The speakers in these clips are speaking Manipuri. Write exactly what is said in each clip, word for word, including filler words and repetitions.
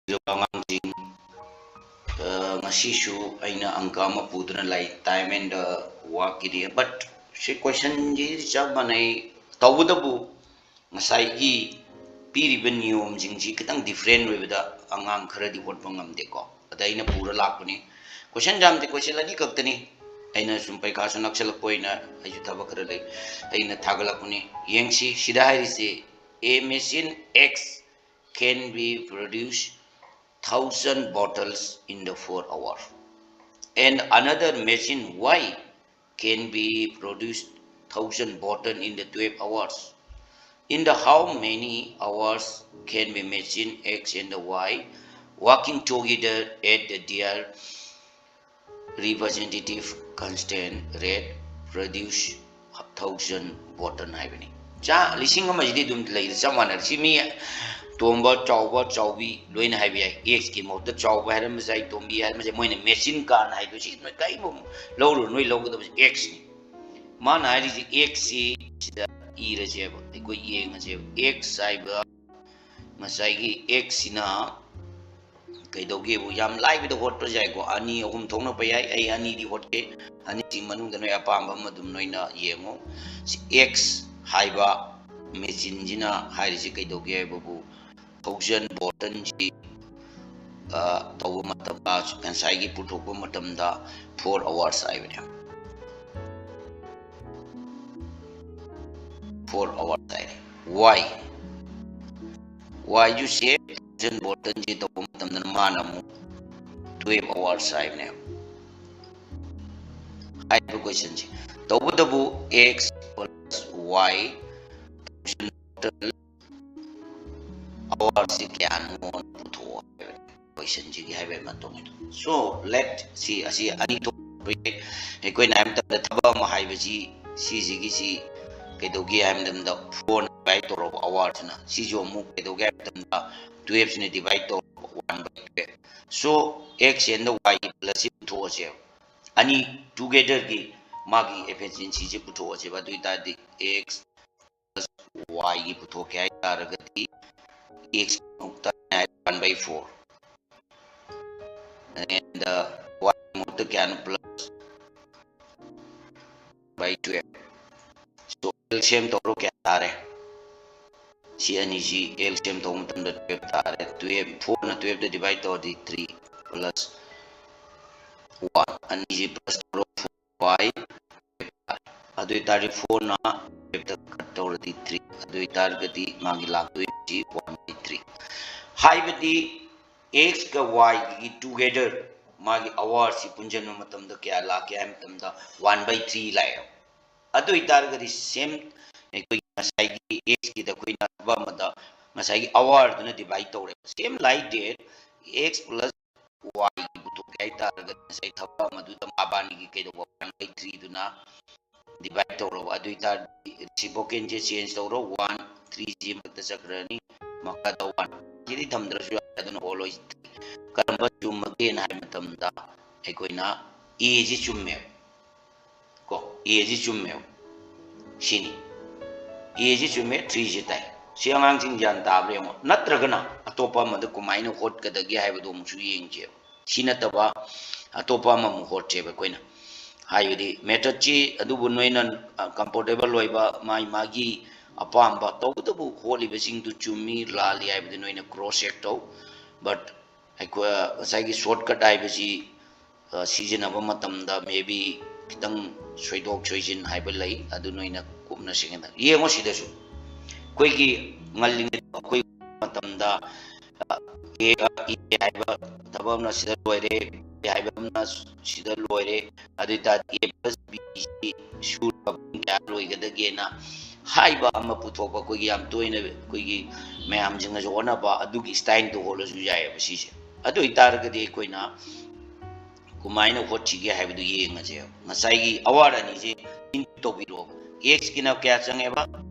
ꯅꯨꯡꯁꯤꯔꯕ ꯑꯉꯥꯡꯁꯤꯡ, ꯑ, ꯉꯁꯤꯁꯨ ꯑꯩꯅ ꯑꯪꯀ ꯑꯃ ꯄꯨꯗꯨꯅ ꯂꯥꯛꯏ, time and the workꯀꯤꯗꯤ꯫ But ꯁꯤ questionꯁꯤ ꯆꯞ ꯃꯥꯟꯅꯩ, ꯇꯧꯕꯇꯕꯨ ꯉꯁꯥꯏꯒꯤ ꯄꯤꯔꯤꯕ ꯅꯤꯌꯣꯝꯁꯤꯡꯁꯤ ꯈꯤꯇꯪ different ꯑꯣꯏꯕꯗ ꯑꯉꯥꯡ ꯈꯔꯗꯤ ꯍꯣꯠꯄ ꯉꯝꯗꯦꯀꯣ꯫ ꯑꯗ ꯑꯩꯅ ꯄꯨꯔ ꯂꯥꯛꯄꯅꯤ꯫ Question ꯌꯥꯝꯗꯦ, question ꯑꯅꯤ ꯈꯛꯇꯅꯤ꯫ ꯑꯩꯅ ꯁꯨꯝ ꯄꯩꯈꯥꯁꯨ ꯅꯛꯁꯜꯂꯛꯄ ꯑꯣꯏꯅ ꯑꯩꯁꯨ ꯊꯕꯛ ꯈꯔ ꯂꯩ, ꯑꯩꯅ ꯊꯥꯒꯠꯂꯛꯄꯅꯤ꯫ ꯌꯦꯡꯁꯤ, ꯁꯤꯗ ꯍꯥꯏꯔꯤꯁꯦ, "A machine X can be produce thousand bottles in the four hour, and another machine Y can be produced thousand bottle in the twelve hours. In the how many hours can be machine X and the Y working together at the their representative constant rate produce thousand bottle?" ꯍꯥꯏꯕꯅꯤ꯫ ꯆꯥ ꯂꯤꯁꯤꯡ ꯑꯃꯁꯤꯗꯤ ꯑꯗꯨꯝ ꯂꯩꯔꯦ, ꯆꯞ ꯃꯥꯟꯅꯔꯦ꯫ ꯁꯤ ꯃꯤ ꯇꯣꯝꯕ, ꯆꯥꯎꯕ, ꯆꯥꯎꯕꯤ ꯂꯣꯏꯅ ꯍꯥꯏꯕ ꯌꯥꯏ꯫ Xꯀꯤ ꯃꯍꯨꯠꯇ ꯆꯥꯎꯕ ꯍꯥꯏꯔꯝꯕꯁꯨ ꯌꯥꯏ, ꯇꯣꯝꯕꯤ ꯍꯥꯏꯔꯝꯕꯁꯨ ꯌꯥꯏ꯫ ꯃꯣꯏꯅ machine gun ꯍꯥꯏꯗꯣ ꯁꯤ ꯅꯣꯏ ꯀꯔꯤꯒꯨꯝꯕ ꯂꯧꯔꯨ, ꯅꯣꯏ ꯂꯧꯒꯗꯕꯁꯤ Xꯅꯤ꯫ ꯃꯥꯅ ꯍꯥꯏꯔꯤꯁꯤ Xꯁꯤ ꯁꯤꯗ ꯏꯔꯁꯦꯕ, ꯑꯩꯈꯣꯏ ꯌꯦꯡꯉꯁꯦꯕ꯫ X ꯍꯥꯏꯕ ꯉꯁꯥꯏꯒꯤ Xꯁꯤꯅ ꯀꯩꯗꯧꯒꯦꯕꯨ ꯌꯥꯝ ꯂꯥꯏꯕꯗ ꯍꯣꯠꯄ ꯌꯥꯏꯀꯣ꯫ ꯑꯅꯤ ꯑꯍꯨꯝ ꯊꯣꯛꯅꯕ ꯌꯥꯏ, ꯑꯩ ꯑꯅꯤꯗꯤ ꯍꯣꯠꯀꯦ꯫ ꯑꯅꯤꯁꯤ ꯃꯅꯨꯡꯗ ꯅꯣꯏ ꯑꯄꯥꯝꯕ ꯑꯃ ꯑꯗꯨꯝ ꯅꯣꯏꯅ ꯌꯦꯡꯉꯨ꯫ ꯁꯤ X ꯍꯥꯏꯕ machineꯁꯤꯅ ꯍꯥꯏꯔꯤꯁꯤ ꯀꯩꯗꯧꯒꯦ ꯍꯥꯏꯕꯕꯨ, thousand bottleꯁꯤ, ꯑ, ꯇꯧꯕ ꯃꯇꯝꯗ, ꯉꯁꯥꯏꯒꯤ ꯄꯨꯊꯣꯛꯄ ꯃꯇꯝꯗ four hours ꯍꯥꯏꯕꯅꯦ꯫ Four hours ꯍꯥꯏꯔꯦ꯫ Y, Yꯁꯨ same, thousand bottleꯁꯤ ꯇꯧꯕ ꯃꯇꯝꯗꯅ ꯃꯥꯅ ꯑꯃꯨꯛ twelve hours ꯍꯥꯏꯕꯅꯦ꯫ ꯍꯥꯏꯔꯤꯕ questionꯁꯤ꯫ ꯇꯧꯕꯇꯕꯨ X plus Y, thousand bottle, hourꯁꯤ ꯀꯌꯥꯅꯣ ꯄꯨꯊꯣꯛꯑꯣ ꯍꯥꯏꯕꯅꯤ꯫ Questionꯁꯤꯒꯤ ꯍꯥꯏꯕꯒꯤ ꯃꯇꯨꯡ ꯏꯟꯅ꯫ So, let ꯁꯤ, ꯑꯁꯤ ꯑꯅꯤ ꯊꯣꯛꯄ ꯌꯥꯏ꯫ ꯑꯩꯈꯣꯏꯅ ꯍꯥꯏꯕ ꯃꯇꯝꯗ ꯊꯕꯛ ꯑꯃ ꯍꯥꯏꯕꯁꯤ, ꯁꯤꯁꯤꯒꯤꯁꯤ ꯀꯩꯗꯧꯒꯦ ꯍꯥꯏꯕ ꯃꯇꯝꯗ fourꯅ divide ꯇꯧꯔꯕ hourꯁꯤꯅ, ꯁꯤꯁꯨ ꯑꯃꯨꯛ ꯀꯩꯗꯧꯒꯦ ꯍꯥꯏꯕ ꯃꯇꯝꯗ twelveꯁꯤꯅ divide ꯇꯧꯔꯕ one by twelve꯫ So, X and Y ꯒꯤ plus ꯁꯤ ꯄꯨꯊꯣꯛꯑꯁꯦꯕ꯫ ꯑꯅꯤ togetherꯒꯤ ꯃꯥꯒꯤ efficiencyꯁꯦ ꯄꯨꯊꯣꯛꯑꯁꯦꯕ꯫ ꯑꯗꯨ ꯑꯣꯏꯇꯥꯔꯗꯤ X plus Yꯒꯤ ꯄꯨꯊꯣꯛꯀꯦ ꯍꯥꯏ ꯇꯥꯔꯒꯗꯤ X Mukta one by four, And uh, y ꯃꯍꯨꯠꯇ ꯀꯌꯥꯅꯣ? Plus by twelve. So L C M ꯇꯧꯔꯣ, ꯀꯌꯥ ꯇꯥꯔꯦ? ꯁꯤ ꯑꯅꯤꯁꯤ L C M ꯇꯧꯕ ꯃꯇꯝꯗ twelve ꯇꯥꯔꯦ꯫ Twelve, four ꯅ twelve ꯗ divide ꯇꯧꯔꯗꯤ three plus one, ꯑꯅꯤꯁꯤ plus ꯇꯧꯔꯣ, four y. ꯑꯗꯨ ꯑꯣꯏꯇꯥꯔꯗꯤ four ꯅ twelve ꯗ cut ꯇꯧꯔꯗꯤ three, ꯑꯗꯨ ꯑꯣꯏꯇꯥꯔꯒꯗꯤ ꯃꯥꯒꯤ ꯂꯥꯛꯇꯣꯏꯁꯤ one by three꯫ ꯍꯥꯏꯕꯗꯤ x ꯀ y ꯒꯤ together ꯃꯥꯒꯤ hour ꯁꯤ ꯄꯨꯟꯁꯤꯟꯕ ꯃꯇꯝꯗ ꯀꯌꯥ ꯂꯥꯛꯀꯦ ꯍꯥꯏꯕ ꯃꯇꯝꯗ one by three ꯂꯥꯛꯑꯦ꯫ ꯑꯗꯨ ꯑꯣꯏꯇꯥꯔꯒꯗꯤ same ꯑꯩꯈꯣꯏꯒꯤ ꯉꯁꯥꯏꯒꯤ x ꯀꯤꯗ ꯑꯩꯈꯣꯏꯅ ꯊꯕꯛ ꯑꯃꯗ ꯉꯁꯥꯏꯒꯤ hour ꯗꯨꯅ divide ꯇꯧꯔꯦ꯫ Same like that x plus y ꯒꯤ ꯄꯨꯊꯣꯛꯀꯦ ꯍꯥꯏꯇꯥꯔꯒꯗꯤ ꯉꯁꯥꯏ ꯊꯕꯛ ꯑꯃꯗꯨꯗ ꯃꯕꯥꯅꯤꯒꯤ ꯀꯩꯗꯧꯕ one by three ꯗꯨꯅ divide ꯇꯧꯔꯣꯕ꯫ ꯑꯗꯨ ꯑꯣꯏꯇꯥꯔꯗꯤ reciprocal ꯁꯦ change ꯇꯧꯔꯣ, one, three ꯁꯤ ꯃꯊꯛꯇ ꯆꯠꯈ꯭ꯔꯅꯤ, ꯃꯈꯥꯗ one꯫ ꯁꯤꯗꯤ ꯊꯝꯗ꯭ꯔꯁꯨ ꯌꯥꯔꯦ, ꯑꯗꯨꯅ ꯍꯣꯜꯂꯣꯏ꯫ ꯀꯔꯝꯕ ꯆꯨꯝꯃꯒꯦꯅ ꯍꯥꯏꯕ ꯃꯇꯝꯗ ꯑꯩꯈꯣꯏꯅ A ꯁꯤ ꯆꯨꯝꯃꯦꯕ꯫ ꯀꯣ, A ꯁꯤ ꯆꯨꯝꯃꯦꯕ꯫ ꯁꯤꯅꯤ꯫ A ꯁꯤ ꯆꯨꯝꯃꯦ, three ꯁꯤ ꯇꯥꯏ꯫ ꯁꯤ ꯑꯉꯥꯡꯁꯤꯡ ꯒ꯭ꯌꯥꯟ ꯇꯥꯕ꯭ꯔꯥ ꯌꯦꯡꯉꯣ꯫ ꯅꯠꯇ꯭ꯔꯒꯅ ꯑꯇꯣꯞꯄ ꯑꯃꯗ ꯀꯃꯥꯏꯅ ꯍꯣꯠꯀꯗꯒꯦ ꯍꯥꯏꯕꯗꯣ ꯑꯃꯨꯛꯁꯨ ꯌꯦꯡꯁꯦꯕ꯫ ꯁꯤ ꯅꯠꯇꯕ ꯑꯇꯣꯞꯄ ꯑꯃꯃꯨꯛ ꯍꯣꯠꯁꯦꯕ ꯑꯩꯈꯣꯏꯅ꯫ ꯍꯥꯏꯕꯗꯤ method ꯁꯤ ꯑꯗꯨꯕꯨ ꯅꯣꯏꯅ, ꯑ, comfortable ꯑꯣꯏꯕ, ꯃꯥꯒꯤ ꯃꯥꯒꯤ ꯑꯄꯥꯝꯕ, ꯇꯧꯕꯇꯕꯨ ꯍꯣꯠꯂꯤꯕꯁꯤꯡꯗꯨ ꯆꯨꯝꯃꯤ ꯂꯥꯜꯂꯤ ꯍꯥꯏꯕꯗꯨ ꯅꯣꯏꯅ cross check ꯇꯧ꯫ But ꯑꯩꯈꯣꯏ ꯉꯁꯥꯏꯒꯤ shortcut ꯍꯥꯏꯕꯁꯤ, ꯑ, ꯁꯤꯖꯤꯟꯅꯕ ꯃꯇꯝꯗ maybe ꯈꯤꯇꯪ ꯁꯣꯏꯗꯣꯛ ꯁꯣꯏꯖꯤꯟ ꯍꯥꯏꯕ ꯂꯩ, ꯑꯗꯨ ꯅꯣꯏꯅ ꯀꯨꯞꯅ ꯁꯤꯖꯤꯟꯅ-, ꯌꯦꯡꯉꯣ ꯁꯤꯗꯁꯨ꯫ ꯑꯩꯈꯣꯏꯒꯤ ꯉꯜꯂꯤꯉꯩꯗ ꯑꯩꯈꯣꯏ ꯃꯇꯝꯗ, ꯑ, A, A ꯍꯥꯏꯕ ꯊꯕꯛ ꯑꯃꯅ ꯁꯤꯗ ꯂꯣꯏꯔꯦ, B ꯍꯥꯏꯕ ꯑꯃꯅ ꯁꯤꯗ ꯂꯣꯏꯔꯦ, ꯑꯗꯨ ꯑꯣꯏꯇꯥꯔꯗꯤ A plus B ꯁꯤ ꯁꯨꯔꯒ ꯄꯨꯡ ꯀꯌꯥ ꯂꯣꯏꯒꯗꯒꯦꯅ ꯍꯥꯏꯕ ꯑꯃ ꯄꯨꯊꯣꯛꯄ, ꯑꯩꯈꯣꯏꯒꯤ ꯌꯥꯝ ꯇꯣꯏꯅ ꯑꯩꯈꯣꯏꯒꯤ ꯃꯌꯥꯝꯁꯤꯡꯅꯁꯨ ꯍꯣꯠꯅꯕ ꯑꯗꯨꯒꯤ style ꯗꯨ ꯍꯣꯠꯂꯁꯨ ꯌꯥꯏꯑꯕ ꯁꯤꯁꯦ꯫ ꯑꯗꯨ ꯑꯣꯏꯇꯥꯔꯒꯗꯤ ꯑꯩꯈꯣꯏꯅ ꯀꯃꯥꯏꯅ ꯍꯣꯠꯁꯤꯒꯦ ꯍꯥꯏꯕꯗꯨ ꯌꯦꯡꯉꯁꯦꯕ꯫ ꯉꯁꯥꯏꯒꯤ hour ꯑꯅꯤꯁꯦ into ꯇꯧꯕꯤꯔꯣꯕ꯫ X ꯀꯤꯅ ꯀꯌꯥ ꯆꯪꯉꯦꯕ?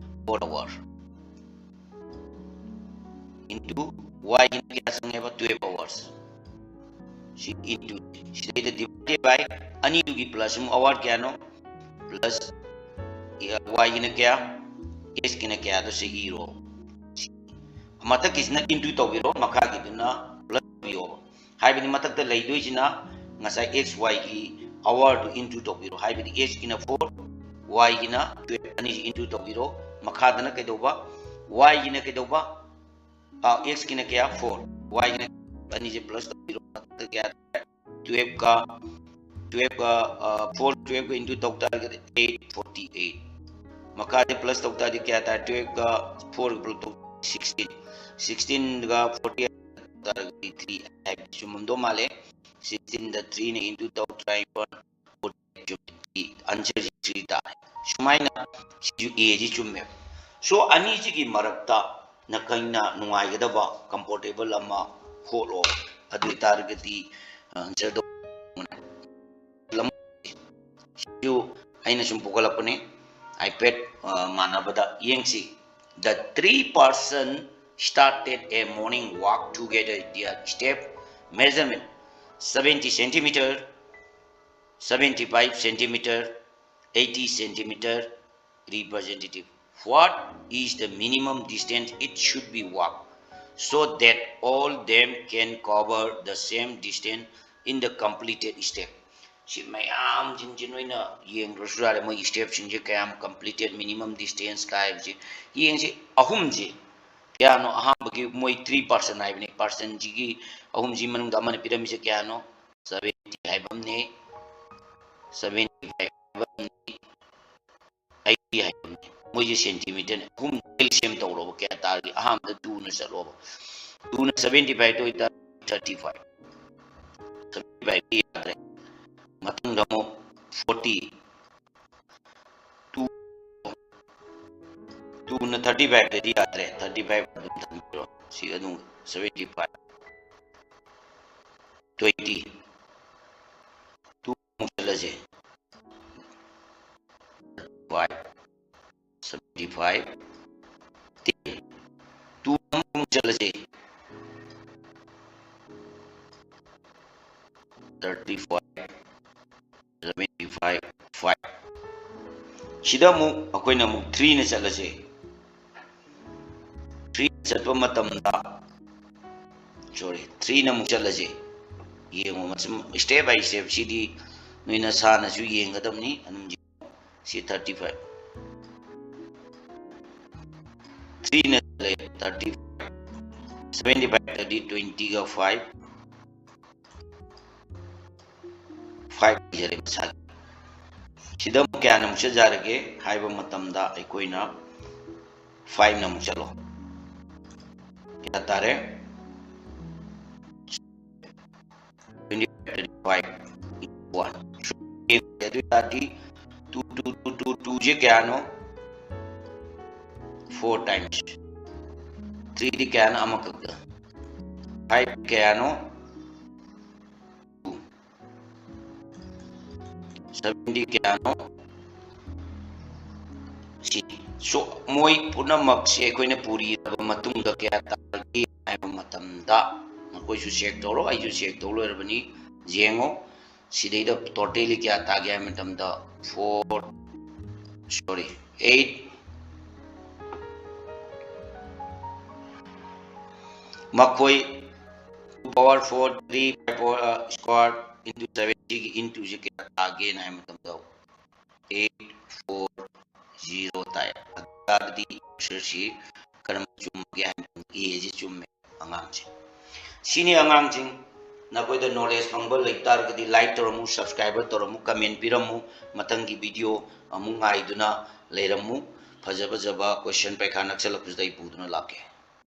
Four hour꯫ Into Y ꯒꯤꯅ ꯀꯌꯥ ꯆꯪꯉꯦꯕ? Twelve hours꯫ ꯁꯤ into, ꯁꯤꯗꯩꯗ divide by ꯑꯅꯤꯗꯨꯒꯤ plus ꯑꯃꯨꯛ hour ꯀꯌꯥꯅꯣ? Plus Y ꯒꯤꯅ ꯀꯌꯥ? X ꯀꯤꯅ ꯀꯌꯥꯗꯣ ꯁꯤ ꯏꯔꯣ꯫ ꯃꯊꯛꯀꯤꯁꯤꯅ into ꯇꯧꯕꯤꯔꯣ, ꯃꯈꯥꯒꯤꯗꯨꯅ plus ꯇꯧꯕꯤꯌꯣꯕ꯫ ꯍꯥꯏꯕꯗꯤ ꯃꯊꯛꯇ ꯂꯩꯗꯣꯏꯁꯤꯅ ꯉꯁꯥꯏ x y ꯒꯤ hour ꯗꯨ into ꯇꯧꯕꯤꯔꯣ, ꯍꯥꯏꯕꯗꯤ x ꯀꯤꯅ four, y ꯒꯤꯅ twelve, ꯑꯅꯤꯁꯤ into ꯇꯧꯕꯤꯔꯣ꯫ ꯃꯈꯥꯗꯅ ꯀꯩꯗꯧꯕ? Y ꯒꯤꯅ ꯀꯩꯗꯧꯕ? ꯑ, x ꯀꯤꯅ ꯀꯌꯥ? Four꯫ Y ꯒꯤꯅ ꯑꯅꯤꯁꯦ plus ꯇꯧꯕꯤꯔꯣ꯫ ꯃꯊꯛꯇ ꯀꯌꯥ ꯇꯥꯔꯦ? twelve ꯀ, twelve ꯀ, ꯑ, four twelve ꯀ into ꯇꯧ ꯇꯥꯔꯒꯗꯤ eight forty eight꯫ ꯃꯈꯥꯗ plus ꯇꯧ ꯇꯥꯔꯗꯤ ꯀꯌꯥ ꯇꯥꯔꯦ? twelve ꯀ four ꯒ plus ꯇꯧ sixteen꯫ sixteen ꯒ forty eight ꯇꯥꯔꯒꯗꯤ three ꯍꯥꯏꯕꯗꯤ ꯆꯨꯝꯃꯝꯗꯧ ꯃꯥꯜꯂꯦ꯫ sixteen ꯗ three ꯅ into ꯇꯧ, try for forty eight ꯆꯨꯝꯃꯤ꯫ Answer ꯁꯤ three ꯇꯥꯔꯦ꯫ ꯁꯨꯃꯥꯏꯅ ꯁꯤꯁꯨ A ꯁꯤ ꯆꯨꯝꯃꯦꯕ꯫ So, ꯑꯅꯤꯁꯤꯒꯤ ꯃꯔꯛꯇ ꯅꯈꯣꯏꯅ ꯅꯨꯡꯉꯥꯏꯒꯗꯕ, comfortable ꯑꯃ ꯍꯣꯠꯂꯣ꯫ ꯑꯗꯨ ꯑꯣꯏꯇꯥꯔꯒꯗꯤ, ꯑ, answer ꯗꯣ ꯁꯤꯁꯨ ꯑꯩꯅ ꯁꯨꯝ ꯄꯨꯈꯠꯂꯛꯄꯅꯦ, iPad, ꯑ, ꯃꯥꯟꯅꯕꯗ ꯌꯦꯡꯁꯤ꯫ The three person started a morning walk together. Their step measurement seventy centimeter, seventy five centimeter, eighty centimeter. Representative, what is the minimum distance it should be walked so that all them can cover the same distance in the completed step? ꯁꯤ ꯃꯌꯥꯝꯁꯤꯡꯁꯤ ꯅꯣꯏꯅ ꯌꯦꯡꯈ꯭ꯔꯁꯨ ꯌꯥꯔꯦ, ꯃꯣꯏꯒꯤ step ꯁꯤꯡꯁꯦ ꯀꯌꯥꯝ completed, minimum distance ꯀꯥꯏꯕꯁꯤ ꯌꯦꯡꯁꯤ꯫ ꯑꯍꯨꯝꯁꯤ ꯀꯌꯥꯅꯣ? ꯑꯍꯥꯟꯕꯒꯤ ꯃꯣꯏ three person ꯍꯥꯏꯕꯅꯤ, person ꯁꯤꯒꯤ ꯑꯍꯨꯝꯁꯤ ꯃꯅꯨꯡꯗ ꯑꯃꯅ ꯄꯤꯔꯝꯃꯤꯁꯦ ꯀꯌꯥꯅꯣ? seventy ꯍꯥꯏꯕ ꯑꯃꯅꯤ, seventy five ꯍꯥꯏꯕ ꯑꯃꯅꯤ, eighty ꯍꯥꯏꯕ ꯑꯃꯅꯤ꯫ ꯃꯣꯏꯁꯦ centimeter ꯑꯍꯨꯝ, LCM ꯇꯧꯔꯣꯕ, ꯀꯌꯥ ꯇꯥꯔꯒꯦ? ꯑꯍꯥꯟꯕꯗ two ꯅ ꯆꯠꯂꯣꯕ, two ꯅ seventy five ꯇ ꯑꯣꯏꯇꯥꯔꯗꯤ thirty five, seventy five T ꯌꯥꯗ꯭ꯔꯦ꯫ ꯃꯊꯪꯗ ꯑꯃꯨꯛ forty, two, two ꯅ thirty five ꯇꯗꯤ ꯌꯥꯗ꯭ꯔꯦ, thirty five ꯑꯗꯨꯝ ꯊꯝꯕꯤꯔꯣ꯫ ꯁꯤ ꯑꯗꯨꯝ seventy five, twenty, two ꯑꯃꯨꯛ ꯆꯠꯂꯁꯦ, five, seventy five, ten, two ꯑꯃꯨꯛ ꯆꯠꯂꯁꯦ, thirty five, seventy five, five꯫ ꯁꯤꯗ ꯑꯃꯨꯛ ꯑꯩꯈꯣꯏꯅ ꯑꯃꯨꯛ three ꯅ ꯆꯠꯂꯁꯦ꯫ three ꯆꯠꯄ ꯃꯇꯝꯗ, sorry, three ꯅ ꯑꯃꯨꯛ ꯆꯠꯂꯁꯦ꯫ ꯌꯦꯡꯉꯣ, ꯃꯆꯨꯝ step by step ꯁꯤꯗꯤ ꯅꯣꯏ ꯅꯁꯥꯅꯁꯨ ꯌꯦꯡꯒꯗꯕꯅꯤ꯫ ꯑꯗꯨꯝ ꯌꯦꯡꯉꯣ꯫ ꯁꯤ thirty five, three ꯅ ꯂꯩ, thirty five, seventy five ꯇꯗꯤ twenty ꯒ five, five ꯂꯩꯖꯔꯦ ꯃꯁꯥꯒꯤ꯫ ꯁꯤꯗ ꯑꯃꯨꯛ ꯀꯌꯥꯅ ꯑꯃꯨꯛ ꯆꯠꯖꯔꯒꯦ ꯍꯥꯏꯕ ꯃꯇꯝꯗ ꯑꯩꯈꯣꯏꯅ five ꯅ ꯑꯃꯨꯛ ꯆꯠꯂꯣ꯫ ꯀꯌꯥ ꯇꯥꯔꯦ? Twenty five, one꯫ ꯑꯗꯨ ꯑꯣꯏꯇꯥꯔꯗꯤ two, two, two, two, two ꯁꯦ ꯀꯌꯥꯅꯣ? Four times꯫ Three ꯗꯤ ꯀꯌꯥꯅꯣ? ꯑꯃꯈꯛꯇ꯫ Five ꯀꯌꯥꯅꯣ? Two꯫ Seven ꯗꯤ ꯀꯌꯥꯅꯣ? ꯁꯤ꯫ So, ꯃꯣꯏ ꯄꯨꯝꯅꯃꯛꯁꯦ ꯑꯩꯈꯣꯏꯅ ꯄꯨꯔꯤꯔꯕ ꯃꯇꯨꯡꯗ ꯀꯌꯥ ꯇꯥꯔꯒꯦ ꯍꯥꯏꯕ ꯃꯇꯝꯗ ꯅꯈꯣꯏꯁꯨ check ꯇꯧꯔꯣ, ꯑꯩꯁꯨ check ꯇꯧ ꯂꯣꯏꯔꯕꯅꯤ꯫ ꯌꯦꯡꯉꯣ, ꯁꯤꯗꯩꯗ totally ꯀꯌꯥ ꯇꯥꯒꯦ ꯍꯥꯏꯕ ꯃꯇꯝꯗ four, sorry, eight, ꯃꯈꯣꯏ two power four, three by four, uh, square into seven, ꯁꯤꯒꯤ into ꯁꯤ ꯀꯌꯥ ꯇꯥꯒꯦꯅ ꯍꯥꯏꯕ ꯃꯇꯝꯗ eight four zero ꯇꯥꯏ꯫ ꯑꯗꯨ ꯇꯥꯔꯗꯤ answer ꯁꯤ ꯀꯔꯝꯕ ꯆꯨꯝꯒꯦ ꯍꯥꯏꯕ ꯃꯇꯝꯗ A ꯁꯤ ꯆꯨꯝꯃꯦ ꯑꯉꯥꯡꯁꯦ꯫ ꯁꯤꯅꯤ ꯑꯉꯥꯡꯁꯤꯡ, ꯅꯈꯣꯏꯗ knowledge ꯐꯪꯕ ꯂꯩ ꯇꯥꯔꯒꯗꯤ like ꯇꯧꯔꯝꯃꯨ, subscribe ꯇꯧꯔꯝꯃꯨ, comment ꯄꯤꯔꯝꯃꯨ꯫ ꯃꯊꯪꯒꯤ video ꯑꯃꯨꯛ ꯉꯥꯏꯗꯨꯅ ꯂꯩꯔꯝꯃꯨ꯫ ꯐꯖ ꯐꯖꯕ question ꯄꯩꯈꯥ ꯅꯛꯁꯜꯂꯛꯄꯁꯤꯗ ꯑꯩ ꯄꯨꯗꯨꯅ ꯂꯥꯛꯀꯦ꯫